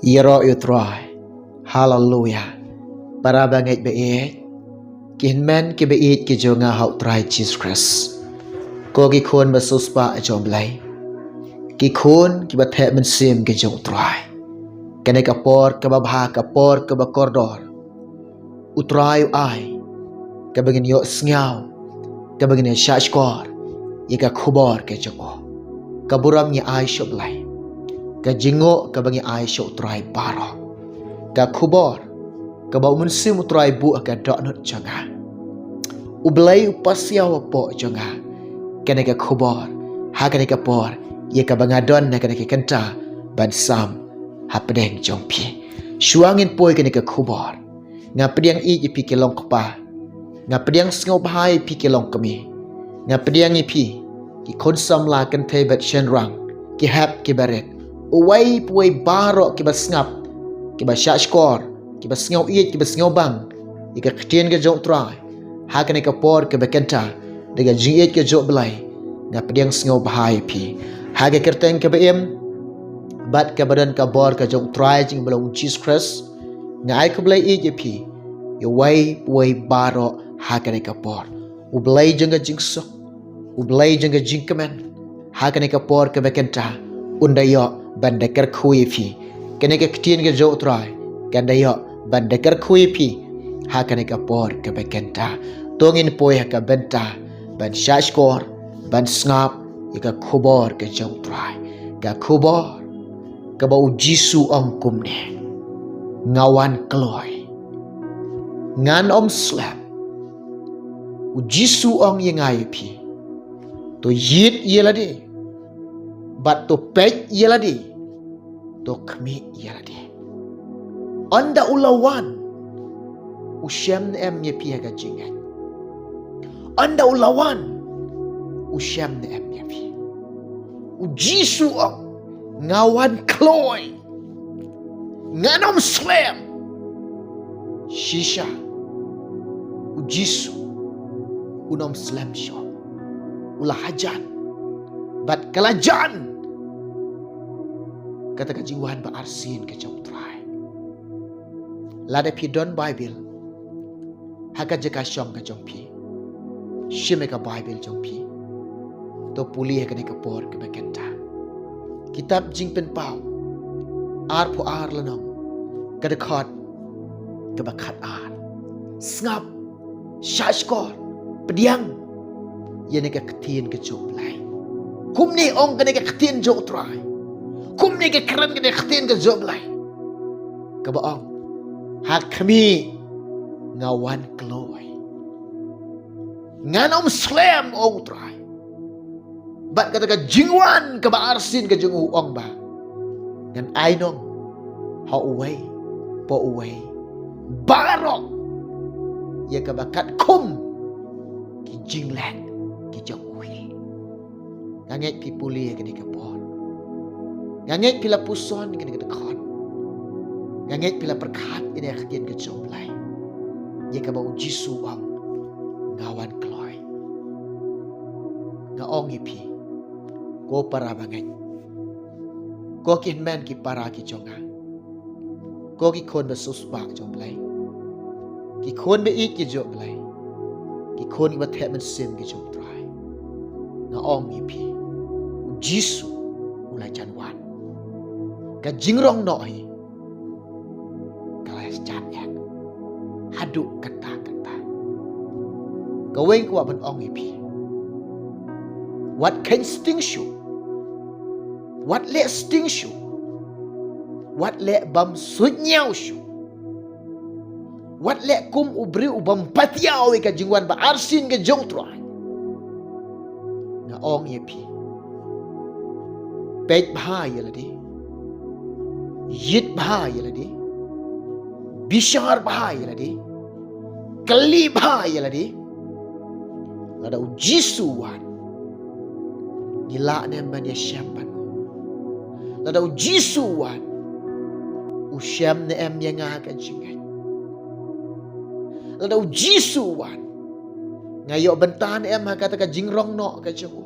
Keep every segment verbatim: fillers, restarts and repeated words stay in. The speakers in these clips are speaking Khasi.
Ïaroh ïa u Trai. Haleluya. Para bangeit ba ïeit, ki hynmen ki ba ïeit ki jong nga ha u Trai Jisu Khrist. Ko ki khun ba siewspah jong u Blei, ki khun ki ba theh mynsiem ki jong u Trai. Kane ka por kaba bha, ka por kaba kordor u Trai u ai, kaba ngin ïohsngew, kaba ngin ïa shahshkor ïa ka khubor ka jong u. Ka burom ngi ai sha u Blei, ka jingnguh kaba ngi ai sha u Trai baroh. Ka khubor kaba u Mynsiem u Trai buh ha ka dohnud jong nga. U Blei u pasiaw hapoh jong nga kane ka khubor ha kane ka por, ïa kaba nga don ha kane ka kynta ban sam hapdeng jong phi. Shuwa ngin poi kane ka khubor, nga pdiang ïeit ïa phi ki long kpa, nga pdiang sngewbha ïa phi ki long kmie, nga pdiang ïa phi ki khun samla kynthei bad shynrang, ki hep ki barit, uwei pa uwei baroh ki ba sngap, ki ba shahshkor, ki ba sngew ïeit, ki ba sngew bang ïa ka ktien ka jong u Trai ha kane ka por kaba kynta. Da ka jingïeit ka jong u Blei, nga pdiang sngewbha ïa phi ha ka kyrteng kaba im bad kaba don ka bor ka jong u Trai jong ngi ba long u Jisu Khrist. Nga ai khublei ïeit ïa phi, ïa uwei pa uwei baroh ha kane ka por. U Blei jong ka jingsuk, u Blei jong ka jingkmen, ha kane ka por kaba kynta un da ïoh ban da kyrkhu ïa phi. Kane ka ktien ka jong u Trai kan da ïoh ban da kyrkhu ïa phi ha kane ka por kaba kynta. To ngin poi ha ka bynta ban shahshkor, ban sngap ïa ka khubor ka jong u Trai. Ka khubor kaba u Jisu u ong kumne: Nga wan kloi, ngan ym slem. U Jisu u ong ïa nga ïa phi, to ïit ïa lade, bad to peit ïa lade, to khmih ïa lade. Ynda u la wan, u shem ne em ïa phi ha ka jingngeit? Ynda u la wan, u shem ne em ïa phi? U Jisu u ong, nga wan kloi, ngan ym slem. Shisha u Jisu un ym slem shuh. U la hajan, bad ka la jan kata ka jingwan ba arsien ka jong u Trai. Lada phi don Baibl ha ka jaka shong ka jong phi, shim ïa ka Baibl jong phi, to pule ha kane ka por kaba kynta. Kitab Jingpynpaw arphew ar lynnong, ka dkhot kaba khat ar. Sngap, shahshkor, pdiang ïa kane ka ktien ka jong u Blei. Kumne ong kane ka ktien jong u Trai, kumne ka kren kane ka ktien ka jong u Blei, kaba ong, ha khmih, nga wan kloi, ngan ym slem, ong u Trai. Bad kata ka jingwan kaba arsien ka jong u ong ba ngan ai noh ha uwei pa uwei baroh ïa kaba katkum ki jingleh ki jong u hi. Nga ngeit phi pule ïa kane ka por. Nga ngeit phi la puson ïa kane ka dkhot. Nga ngeit phi la pyrkhat ïa kane ka ktien ka jong u Blei, ïa kaba u Jisu u ong, nga wan kloi. Nga ong ïa phi, ko para bangeit, ko ki hynmen ki para ki jong nga, ko ki khun ba siewspah jong u Blei, ki khun ba ïeit ki jong u Blei, ki khun ki ba theh mynsiem ki jong u Trai, nga ong ïa phi, u Jisu u la jan wan. Ka jingrong noh hi ka la jan ïa haduh katta katta. Kawei ka kwah ban ong ïa phi, wat kheiñ sting shuh, wat leh sting shuh, wat leh bam suidñiew shuh, wat leh kum u briew u bam patiaw ïa ka jingwan ba arsien ka jong u Trai. Nga ong ïa phi, peit bha ïa lade, ïit bha ïa lade, bishar bha ïa lade, kylli bha ïa lade. Lada u Jisu u wan, ngi lah ne em ban ïashem bad u? Lada u Jisu u wan, u shem ne em ïa nga ha ka jingngeit? Lada u Jisu u wan, nga ïoh bynta ne em ha kata ka jingrong noh ka jong u?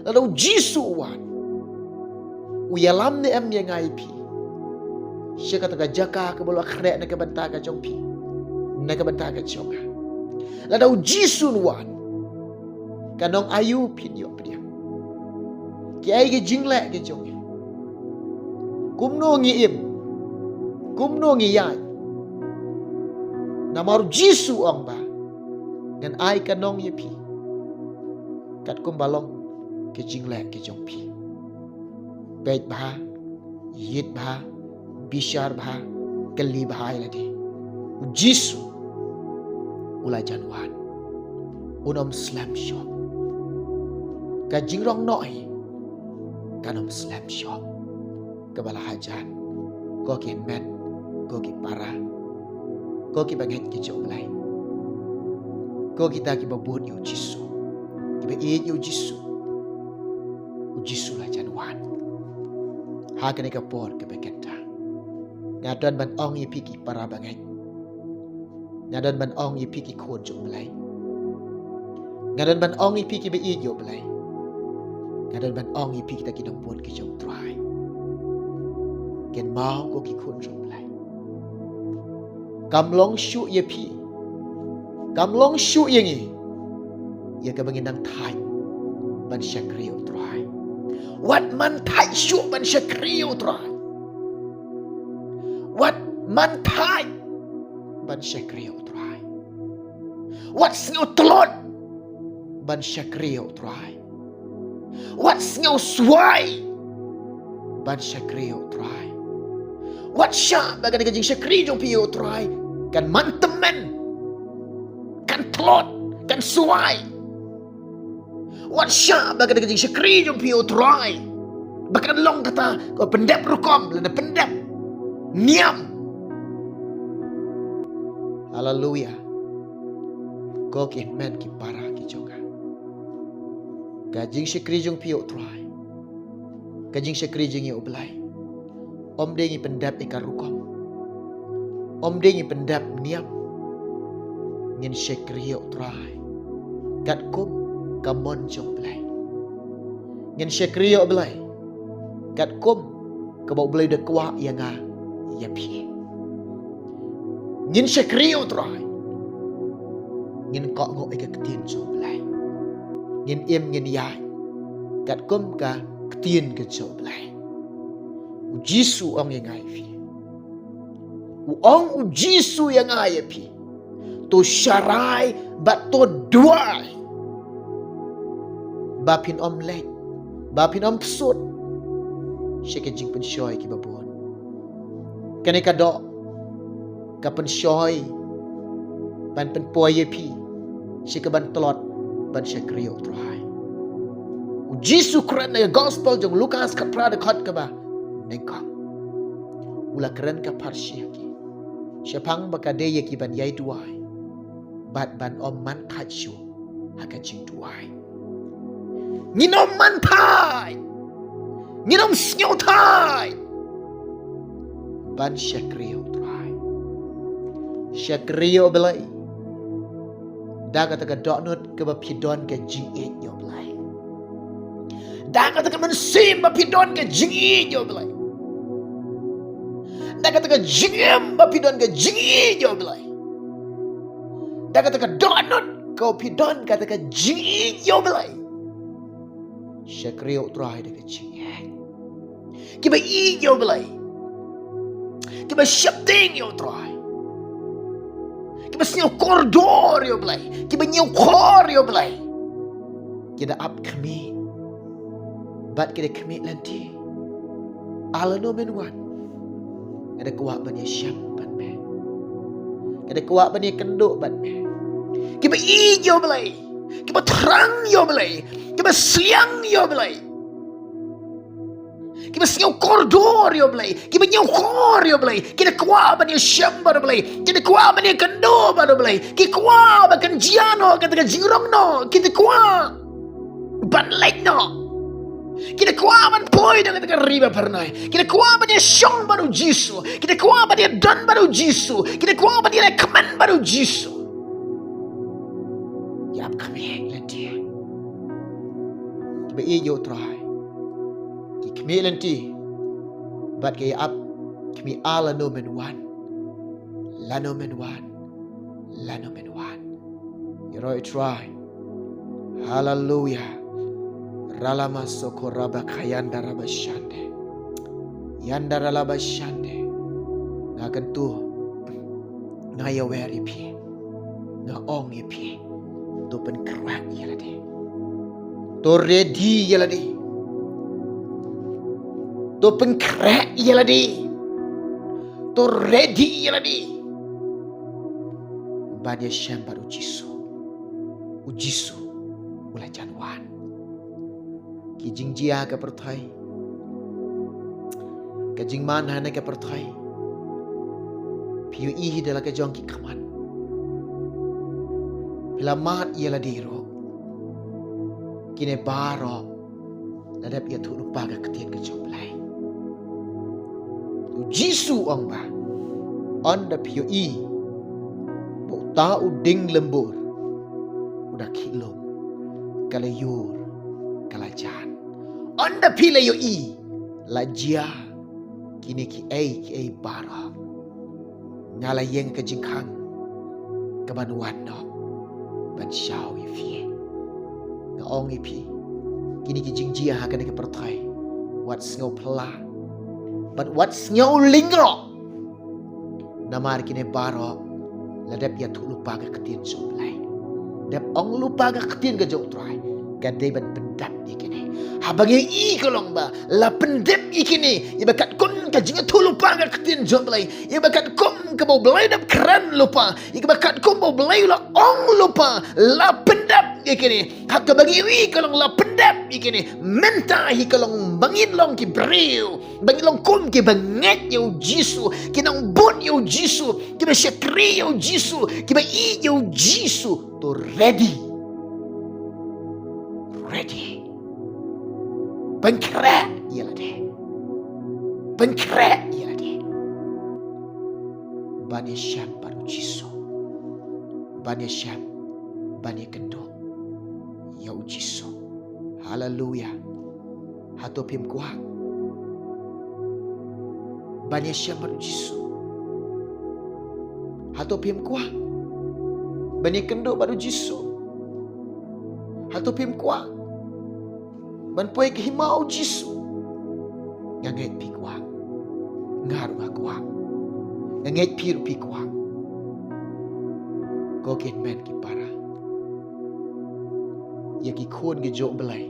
Lada u Jisu u wan, u ïalam ne em ïa nga ïa phi? sha kata ka jaka kaba la khreh na ka bynta ka jong phi, na ka bynta ka jong nga. Lada U Jisu un wan, ka nong aïu phin ïoh pdiang? Kiei ki jingleh ki jong ngi? Kumno ngi im? Kumno ngi ïaid? Namar U Jisu u ong ba, ngan ai ka nong ïa phi katkum ba long ki jingleh ki jong phi. Peit bha, ïit bha, bishar bha, kylli bha ïa lade. U Jisu u la jan wan. Un ym slem shuh. Ka jingrong noh hi kan ym slem shuh. Kaba la hajan, ko ki hynmen, ko ki para, ko ki bangeit ki jong U Blei, ko kita kiba bud ïa U Jisu, kiba ïeit ïa U Jisu. U Jisu la jan wan. Ha kane ka por kaba kynta, nga don ban ong ïa phi ki para bangeit, nga don ban ong ïa phi ki khun jong U Blei, nga don ban ong ïa phi kiba ïeit ïa U Blei, nga don ban ong ïa phi kita ki nongbud ki jong U Trai. Kynmaw ko ki khun jong U Blei, kam long shuh ïa phi, kam long shuh ïa ngi, ïa kaba ngin nang thait ban shakri ïa U Trai. Wat man thait shuh ban shakri ïa U Trai. Wat man thait ban shakri ïa U Trai. Wat sngew tlot ban shakri ïa U Trai. Wat sngew swai ban shakri ïa U Trai. Wat shah ba kane ka jingshakri jong phi ïa U Trai kan man tymmen, kan tlot, kan swai. Wat shah ba kane ka jingshakri jong phi ïa U Trai ba kan long kata ka pyndep rukom lane pyndep niam. Haleluya. Ko ki hynmen ki para ki jong nga, ka jingshakri jong phi ïa U Trai, ka jingshakri jong ngi ïa U Blei, ym dei ngi pyndep ïa ka rukom, ym dei ngi pyndep niam. Ngin shakri ïa U Trai katkum ka mon jong U Blei. Ngin shakri ïa U Blei katkum kaba U Blei u da kwah ïa nga ïa phi. Ngin shakri ïa U Trai, ngin kohnguh ïa ka ktien jong U Blei, ngin im ngin ïaid katkum ka ktien ka jong U Blei. U Jisu u ong ïa nga ïa phi, u ong U Jisu ïa nga ïa phi, to sharai bad to duwai ba phin ym leit, ba phin ym psut sha ki jingpynshoi kiba bun. Kane ka doh ka pynshoi ban pynpoi ïa phi sha kaban tlot ban shakri ïa U Trai. U Jisu u kren ha ka gospel jong u Lukas khatphra dkhot kaba nyngkong, u la kren ka pharshi ha ki shaphang ba ka dei ïa ki ban ïai duwai bad ban ym man thait shuh ha ka jingduwai. Ngin ym man thait, ngin ym sngew thait ban shakri ïa U Trai. Shakri ïa U Blei da kata ka dohnud kaba phi don ka jingïeit ïa U Blei, da kata ka mynsiem ba phi don ka jingïeit ïa U Blei, da kata ka jingim ba phi don ka jingïeit ïa U Blei, da kata ka dohnud kaba phi don kata ka jingïeit ïa U Blei. Shakri ïa U Trai da ka jingïeit. Kiba ïeit ïa U Blei, kiba sheptieng ïa U Trai, kiba sngew kordor ïa U Blei, kiba ñiewkhor ïa U Blei, ki da ap khmih bad ki da khmih lynti. Lano men wan, nga da kwah ban ïashem bad me, nga da kwah ban ïakynduh bad me. Kiba ïeit ïa U Blei, kiba thrang ïa U Blei, kiba sliang ïa U Blei, kiba sngew kordor ïa U Blei, kiba ñiewkhor ïa U Blei, ki da kwah ban ïashem bad U Blei, ki da kwah ban ïakynduh bad U Blei, ki kwah ba kan jia noh kata ka jingrong noh, ki da kwah ban leit noh, ki da kwah ban poi da kata ka ri ba phyrnai, ki da kwah ban ïashong bad U Jisu, ki da kwah ban ïadon bad U Jisu, ki da kwah ban ïalehkmen bad U Jisu. Ki ap khmih lynti. Kiba ïeit ïa U Trai ki khmih lynti bad ki ap Kmie, a lano men wan, lano men wan, lano men wan. Ïaroh ïa u Trai. Haleluya. Ralama soko raba kayanda raba shande. Yanda ralaba shande. Nga kyntu. Nga ïawer ïa phi. Nga ong ïa phi. To pynkhreh ïa lade. To ready ïa lade. To pynkhreh ïa lade. To ready ïa lade. Ban ïashem bad u Jisu. U Jisu u la jan wan. Ki jingjia ka pyrthei, ka jingman ha kane ka pyrthei, phi ïohi da la ka jong ki khmat. Phi la mad ïa lade ruh. Kine baroh la dep ïathuh lypa ka ktien ka jong U Blei. U Jisu u ong ba, ynda phi ïohi ba uta u dieng lembur u da khih lum, ka la ïur, ka la jan. Ynda phi la ïohi la jia kine kiei kiei baroh, nga la ïeng ka jingkhang ka ban wan noh ban shaw ïa phi. Nga ong ïa phi, kine ki jingjia ha kane ka pyrthei, wat sngew phylla bad wat sngew lyngngoh. Namar kine baroh la dep ïathuh lypa ka ktien jong U Blei. Dep ong lypa ka ktien ka jong U Trai, ka dei ban pyndep ïa kine. Haba ngi ïohi ka long ba la pyndep ïa kine, ïa ba katkum ka jingïathuh lypa ka ktien jong U Blei, ïa ba katkum kaba U Blei dep kren lypa, ïa ba katkum ba U Blei u la ong lypa, la pyndep ïa kine. Ha kaba ngi ïohi ka long la pyndep ïa kine, mynta hi ka long ba ngin long ki briew ba ngi long kum kiba ngeit ïa U Jisu, ki nongbud ïa U Jisu, kiba shakri ïa U Jisu, kiba ïeit ïa U Jisu. To ready. Ready. Pynkhreh ïa lade. Pynkhreh ïa lade. Ban ïashem bad U Jisu. Ban ïashem, ban ïakynduh ïa U Jisu. Haleluya. Hato phim kwah ban ïashem bad U Jisu? Hato phim kwah ban ïakynduh bad U Jisu? Hato phim kwah ban poi ka hima U Jisu? Nga ngeit phi kwah. Nga ruh nga kwah. Nga ngeit phi ruh phi kwah. Ko ki hynmen ki para, ïa ki khun ki jong U Blei,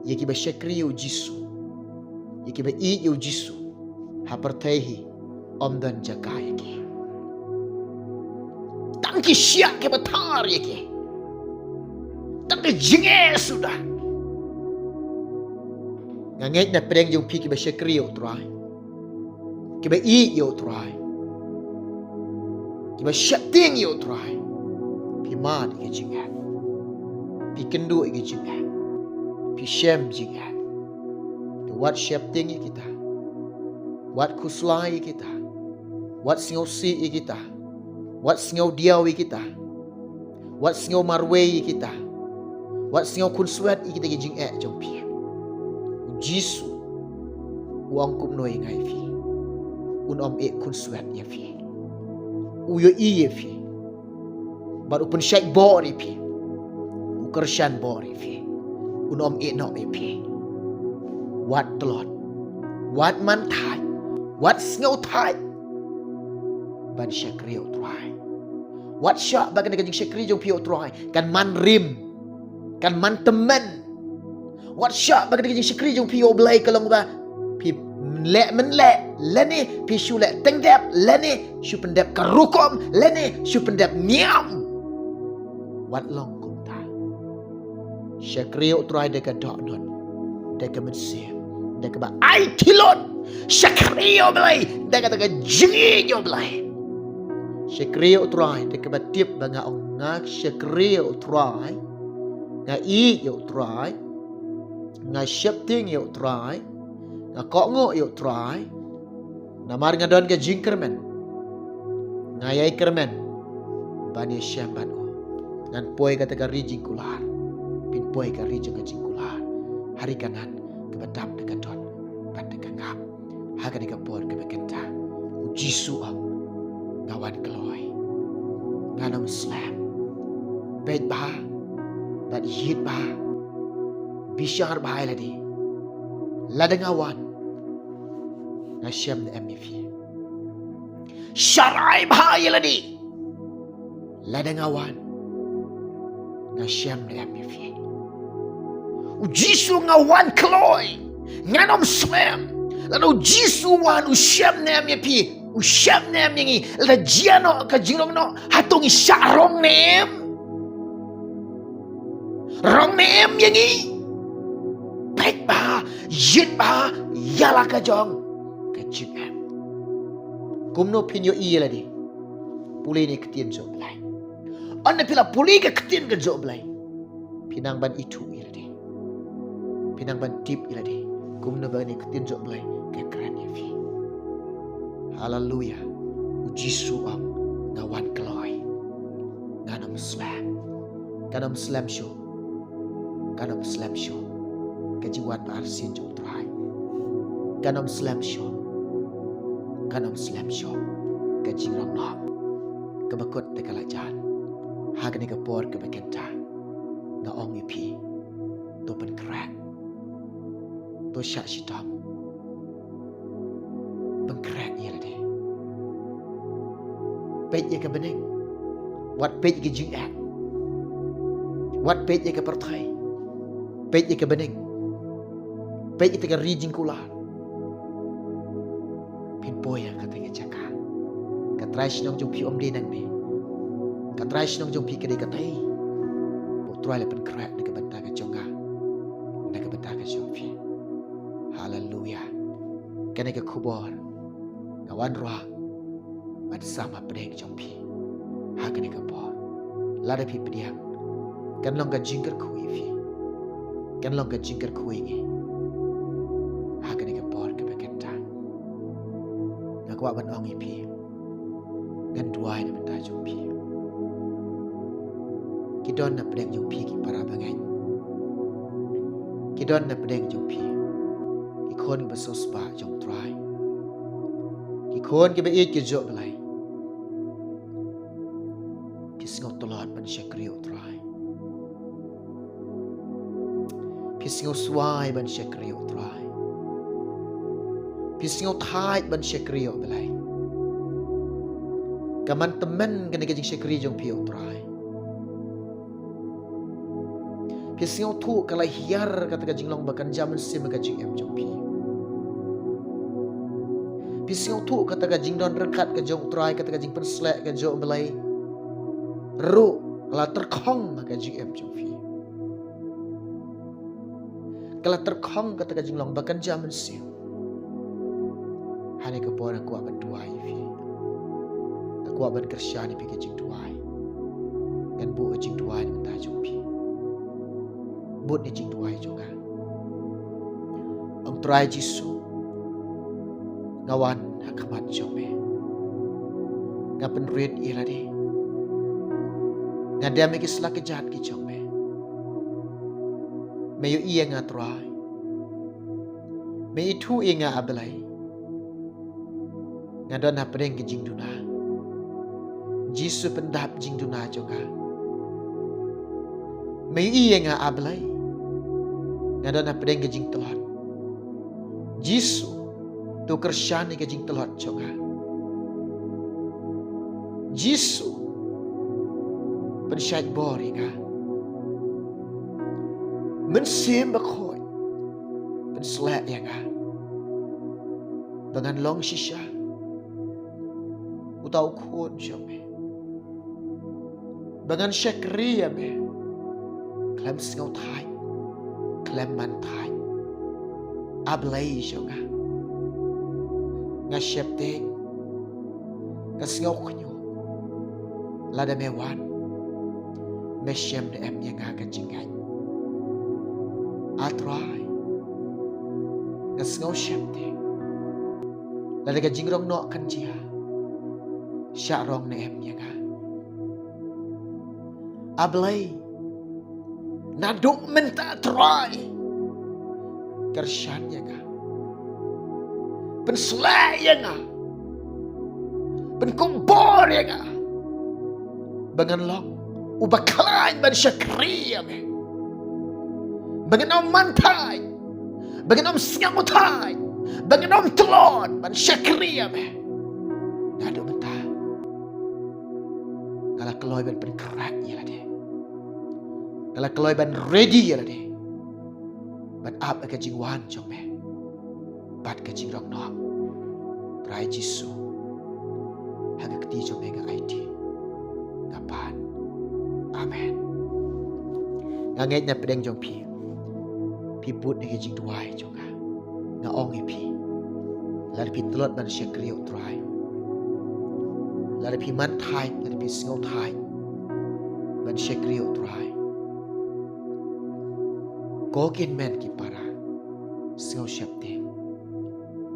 ïa kiba shakri ïa U Jisu, ïa kiba ïeit ïa U Jisu, ha pyrthei hi ym don jaka ïa ki. Tang ki shiah kiba thar ïa ki. Tang ki jingeh suda. Nga ngeit na pdeng jong phi kiba shakri ïa U Trai, kiba ïeit ïa U Trai, kiba sheptieng ïa U Trai, phi mad ïa ki jingeh, phi kynduh ïa ki jingeh, phi shem jingeh. Te wat sheptieng ïa kita, wat khuslai ïa kita, wat sngewsih ïa kita, wat sngewdiaw ïa kita, wat sngew marwei ïa kita, wat sngew khunswet ïa kita ki jingeh jong phi. U Jisu u ong kumno ïa nga ïa phi? Un ym eh khunswet ïa phi. U ïohi ïa phi. Bad u pynshait bor ïa phi. U kyrshan bor ïa phi. Un ym eh noh ïa phi. Wat tlot, wat man thait, wat sngew thait ban shakri ïa U Trai. Wat shah ba kane ka jingshakri jong phi ïa U Trai kan man rim, kan man tymmen. Wat shah ba kane ka jingshakri jong phi ïa U Blei ka long ba phi leh mynleh, lane phi shu leh tyngdep, lane shu pyndep ka rukom, lane shu pyndep niam. Wat long kumta. Shakri ïa U Trai da ka dohnud, da ka mynsiem, da kaba aiti lut. Shakri ïa U Blei da kata ka jingïeit ïa U Blei. Shakri ïa U Trai da kaba tip ba nga ong nga shakri ïa U Trai, nga ïeit ïa U Trai, nga sheptieng ïa U Trai, nga kohnguh ïa U Trai. Namar nga don ka jingkyrmen, nga ïai kyrmen ban ïashem bad u. Ngan poi kata ka ri jingkular, phin poi ka ri jong ka jingkular. Ha ri Kanaan kaba dap da ka dohnud bad da ka ngap. Ha kane ka por kaba kynta, u Jisu u ong, nga wan kloi. Ngan ym slem. Peit bha, bad ïeit bha, bishar bha ïa lade. Lada nga wan, nga shem ne em ïa phi. Sharai bha ïa lade. Lada nga wan, nga shem ne em ïa phi. U Jisu u ong, nga wan kloi. Ngan ym slem. Lada u Jisu u wan, u shem ne em ïa phi, u shem ne em ïa ngi. Lada jia noh ka jingrong noh, hato ngi shah rong ne em? Rong ne em ïa ngi? Peit bha, ïeit bha ïa la ka jong ka jingim. Kumno phin ïohi ïa lade? Pule ïa kane ka ktien jong U Blei. Ynda phi la pule ïa ka ktien ka jong U Blei, phi nang ban ithuh ïa lade. Phi nang ban tip ïa lade kumno ba kane ka ktien jong U Blei ka kren ïa phi. Haleluya. U Jisu u ong, nga wan kloi. Ngan ym slem. Ngan ym slem shuh. Ngan ym slem shuh. Ka jingwan ba arsien jong U Trai. Ngan ym slem shuh. Ngan ym slem shuh. Ka jingrong noh kaba kut te ka la jan. Ha kane ka por kaba kynta, nga ong ïa phi, to pynkhreh. To shah shitom. Pynkhreh ïa lade. Peit ïa ka bneng. Wat peit ïa ka jingeh. Wat peit ïa ka pyrthei. Peit ïa ka bneng. Peit ïa ka ri jingkular. Phin poi ha kata ka jaka. Ka trai shnong jong phi ym dei nangne. Ka trai shnong jong phi ka dei katei. Ba U Trai u la pynkhreh na ka bynta ka jong nga, na ka bynta ka jong phi. Haleluya. Kane ka khubor nga wanrah ban sam hapdeng jong phi ha kane ka por. Lada phi pdiang, kan long ka jingkyrkhu ïa phi. Kan long ka jingkyrkhu ïa ngi ha kane ka por kaba kynta. Nga kwah ban ong ïa phi, ngan duwai na ka bynta jong phi. Ki don na pdeng jong phi ki para bangeit. Ki don na pdeng jong phi ki khun kiba sngewspah jong U Trai. Ki khun kiba ïeit ki jong U Blei. Phi sngew tlot ban shakri ïa U Trai. Phi sngew swai ban shakri ïa U Trai. Phi sngew thait ban shakri ïa U Blei. Ka man tymmen kane ka jingshakri jong phi ïa U Trai. Phi sngewthuh ka la hiar kata ka jinglong ba kan jia mynsiem ha ka jingim jong phi. Phi sngewthuh kata ka jingdon ryngkat ka jong U Trai, kata ka jingpynsleh ka jong U Blei ruh ka la tyrkhong ha ka jingim jong phi. Ka la tyrkhong kata ka jinglong ba kan jia mynsiem. Ha kane ka por nga kwah ban duwai ïa phi. Nga kwah ban kyrshan ïa phi ka jingduwai. Ngan buh ka jingduwai na ka bynta jong phi. Bud ka jingduwai jong nga. Ong Trai Jisu, nga wan ha khmat jong me. Nga pynrit ïa lade. Nga dem ha ki sla kjat ki jong me. Me ïohi ïa nga Trai. Me ithuh ïa nga A Blei. Nga don hapdeng ka jingduna. Jisu pyndap jingduna jong nga. Me ïohi ïa nga A Blei. Nga don hapdeng ka jingtlot. Jisu, to kyrshan ïa ka jingtlot jong nga. Jisu, pynshait bor ïa nga. Mynsiem Bakhuid, pynsleh ïa nga. Ba ngan long shisha uta u khun jong me. Ba ngan shakri ïa me khlem sngewthait, khlem man thait. A Blei jong nga. Nga sheptieng, nga sngew khñiot. Lada me wan, me shem ne em ïa nga ka jingngeit. A Trai, nga sngew sheptieng. Lada ka jingrong noh kan jia, shah rong ne em ïa nga. A Blei, naduh mynta Trai, kyrshan ïa nga. Pynsleh ïa nga. Pynkumbor ïa nga. Ba ngan long uba khlaiñ ban shakri ïa me. Ba ngan ym man thait. Ba ngan ym sngewthait. Ba ngan ym tlot ban shakri ïa me. Naduh mynta nga la kloi ban pynkhreh ïa lade. Nga la kloi ban ready ïa lade ban ap ïa ka jingwan jong me bad ka jingrong noh. Trai Jisu, ha ka kti jong me nga aiti, nga pan. Amen. Nga ngeit na pdeng jong phi, phi bud ïa ka jingduwai jong nga. Nga ong ïa phi, lada phi tlot ban shakri ïa U Trai, lada phi man thait, lada phi sngewthait ban shakri ïa U Trai, ko kin men ki para, sngew sheptieng.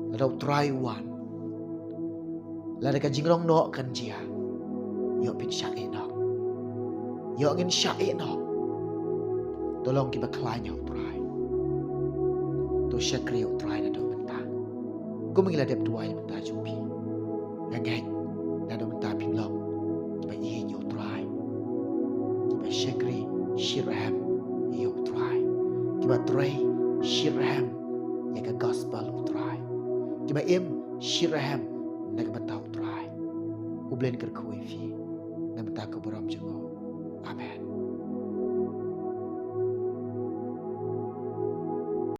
Lada U Trai u wan, lada ka jingrong noh kan jia, ïoh phin shah ïeh noh. Ïoh ngin shah ïeh noh. To long kiba khlaiñ ïa U Trai. To shakri ïa U Trai naduh mynta. Kum ngi la dep duwai mynta jong phi, nga ngeit naduh mynta phin long kiba ïeit ïa U Trai, kiba shakri shitrhem ïa U Trai, kiba trei shitrhem ïa ka gospel U Trai, kiba im shitrhem na ka bynta U Trai. U Blei un kyrkhu ïa phi na ka bynta ka burom jong u. Amen.